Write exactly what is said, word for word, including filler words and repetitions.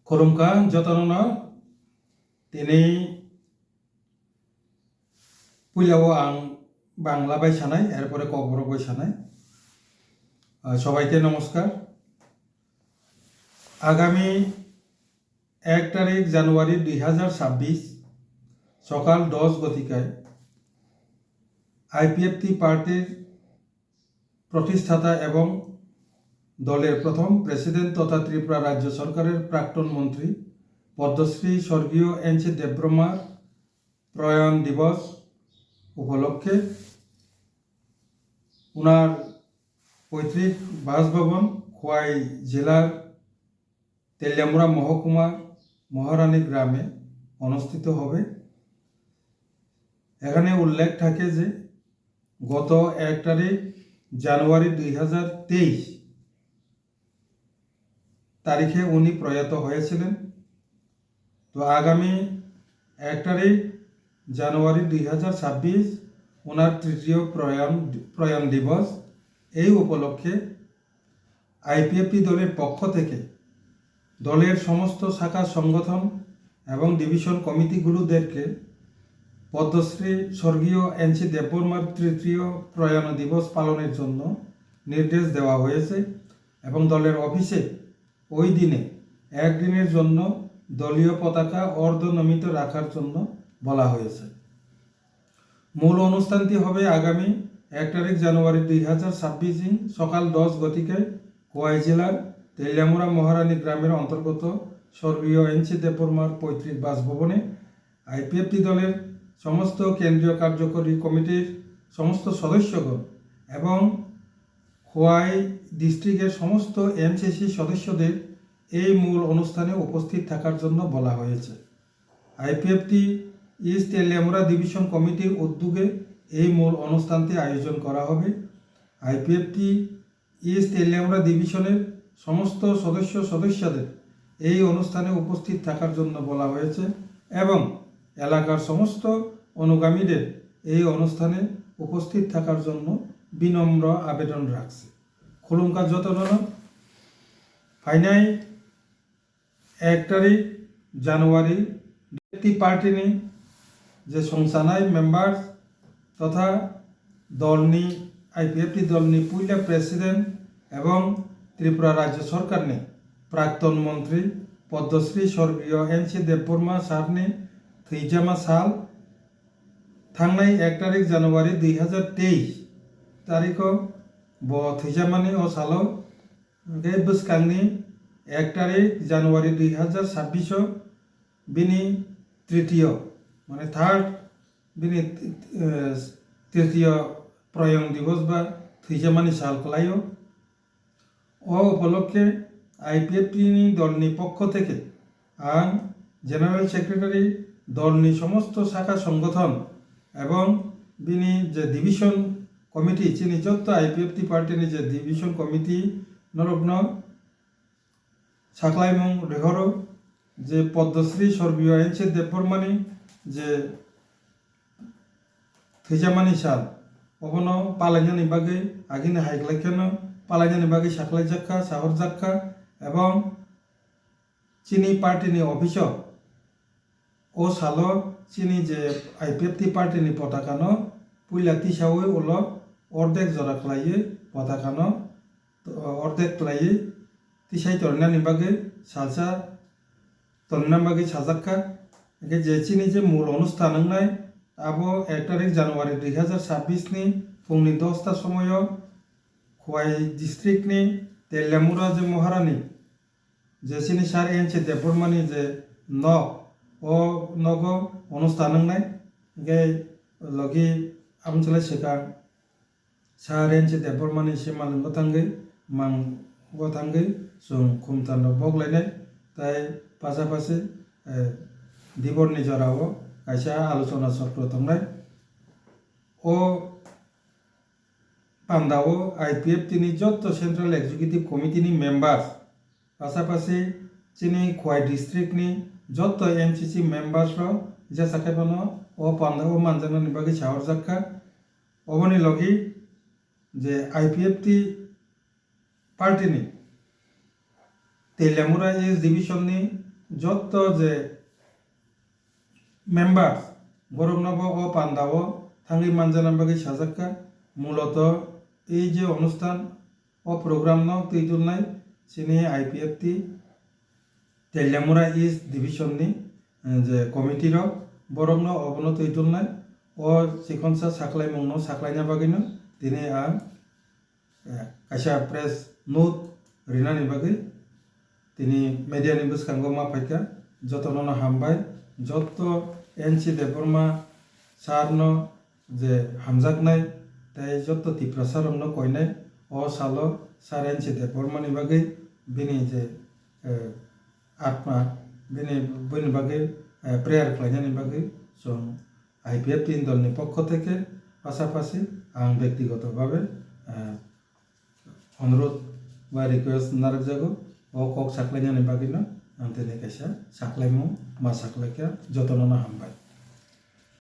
Khulumkha jotono no, tini puila o ang Bangla bai sanai, erpore Kokborok bai sanai. Ah, sobaike nomoskar. Agami ek tarik January dui hazar sabbish sokal dos gotikaয় আইপিএফটি পার্টির প্রতিষ্ঠাতা এবং দলের প্রথম প্রেসিডেন্ট তথা ত্রিপুরা রাজ্য সরকারের প্রাক্তন মন্ত্রী পদ্মশ্রী স্বর্গীয় এন সি দেববর্মার প্রয়াণ দিবস উপলক্ষে ওনার পৈতৃক বাসভবন খোয়াই জেলার তেলিয়ামুড়া মহকুমার মহারানী গ্রামে অনুষ্ঠিত হবে। এখানে উল্লেখ থাকে যে গত এক তারিখ জানুয়ারি দুই হাজার তেইশ তারিখে উনি প্রয়াত হয়েছিলেন। তো আগামী এক তারিখ জানুয়ারি দুই হাজার ছাব্বিশ ওনার তৃতীয় প্রয়াণ প্রয়াণ দিবস। এই উপলক্ষে আইপিএফটি দলের পক্ষ থেকে দলের সমস্ত শাখা সংগঠন এবং ডিভিশন কমিটিগুলোদেরকে পদ্মশ্রী স্বর্গীয় এন সি দেববর্মার তৃতীয় প্রয়াণ দিবস পালনের জন্য নির্দেশ দেওয়া হয়েছে এবং দলের অফিসে ওই দিনে একদিনের জন্য দলীয় পতাকা অর্ধনমিত রাখার জন্য বলা হয়েছে। মূল অনুষ্ঠানটি হবে আগামী এক তারিখ জানুয়ারি দুই হাজার ছাব্বিশ দিন সকাল দশ গতিকে খোয়াই জেলার তেলিয়ামুড়া মহারানী গ্রামের অন্তর্গত স্বর্গীয় এন সি দেববর্মার পৈতৃক বাসভবনে আইপিএফটি দলের সমস্ত কেন্দ্রীয় কার্যকরী কমিটির সমস্ত সদস্যগণ এবং খোয়াই ডিস্ট্রিক্টের সমস্ত এমসিসি সদস্যদের এই মূল অনুষ্ঠানে উপস্থিত থাকার জন্য বলা হয়েছে। আইপিএফটি ইস্ট তেলিয়ামুড়া ডিভিশন কমিটির উদ্যোগে এই মূল অনুষ্ঠানটি আয়োজন করা হবে। আইপিএফটি ইস্ট তেলিয়ামুড়া ডিভিশনের সমস্ত সদস্য সদস্যদের এই অনুষ্ঠানে উপস্থিত থাকার জন্য বলা হয়েছে এবং এলাকার সমস্ত অনুগামীদের এই অনুষ্ঠানে উপস্থিত থাকার জন্য বিনম্র আবেদন রাখছি। Khulumkha jotono no. Phainai এক তারিখ জানুয়ারি আইপিএফটি পার্টিনি যে সংসানাই মেম্বার তথা দলনি আইপিএফটি দলনি পুইলা প্রেসিডেন্ট এবং ত্রিপুরা রাজ্য সরকারনি প্রাক্তন মন্ত্রী পদ্মশ্রী স্বর্গীয় এন সি দেববর্মা স্যারনি থৈজামা সাল thangnai এক তারিখ জানুয়ারি দুই হাজার তেইশ তারিখো bo thwijamani o salo, hwnkhe bwskangni এক তারিখ জানুয়ারি দুই হাজার ছাব্বিশ o bini tritiyo, mane third, bini, eh, tritiyo proyong divos ba thwijamani sal kwlaio. O upolokkhe IPFT ni dolni pokkho theke ang general secretary, dolni somosto sakha songgothon ebong bini je division committee, chini jotto IPFT party ni je division committee norokno saklaimung rihoro je Padmashri স্বর্গীয় N C দেববর্মানি je thwijamani sal, obono palainani bagwi agini hai khlai kheno palainani bagwi saklaijak kha, sahorjak kha, ebong chini party ni office o o salo chini je IPFT party ni potaka no puila tisaui ulo ordek jora khlaiwi potaka no, o, ordek khlaiwi tisai tongnani bagwi salsa tonina bagwi sajak kha. Hwnkhe je chini je mul onusthan wngnai, abo এক তারিখ জানুয়ারি দুই হাজার ছাব্বিশ ni phungni dosta somoio Khowai district ni Teliamura je Maharani, je chini sir N C দেববর্মানি je nok, o nogo onusthan wngnai. Hwnkhe logi amchwlai swkang sir N C দেববর্মানি simalwngo thangwi, mango thangwi chwng khumthanrok boklainai, tai pasapasi, eh, diborni jorao kaisa alochona chokro tongnai. O pandao IPFT ni jotto Central Executive Committee ni members, pasapasi chini Khowai district ni jotto MCC members rok jesa khai phano o pandao manjaknani bagwi sahorjak kha. Oboni logi je IPFT party ni Teliamura East division ni jotto je members, borokno bo o panda o thangwi manjana bagwi sajak kha. Muloto ei je onusthan, o program no twi tulnai chini I P F T Teliamura East Division ni, eh, je committee rok, borokno obono twi tulnai. O chikonsa saklaimung no saklaina bagwi no tini ang, eh, kaisa press note rinani bagwi tini media ni bwskango ma phaikha. Jotono no hambai, jotto N C Debbarma sir no je hamjaknai tei jotto Tiprasa rokno koinai. O salo sir N C Debbarma ni bagwi bini je, eh, atma, bini, bini bagwi, eh, prayer khlainani bagwi chwng I P F T ni dol ni pokho theke pasapasi ang bektigoto bhabe, eh, onurodh ba request narwkjago, o kok saklainani bagwino ang tini kaisa saklaimung ma saklaikha, jotono no hambai.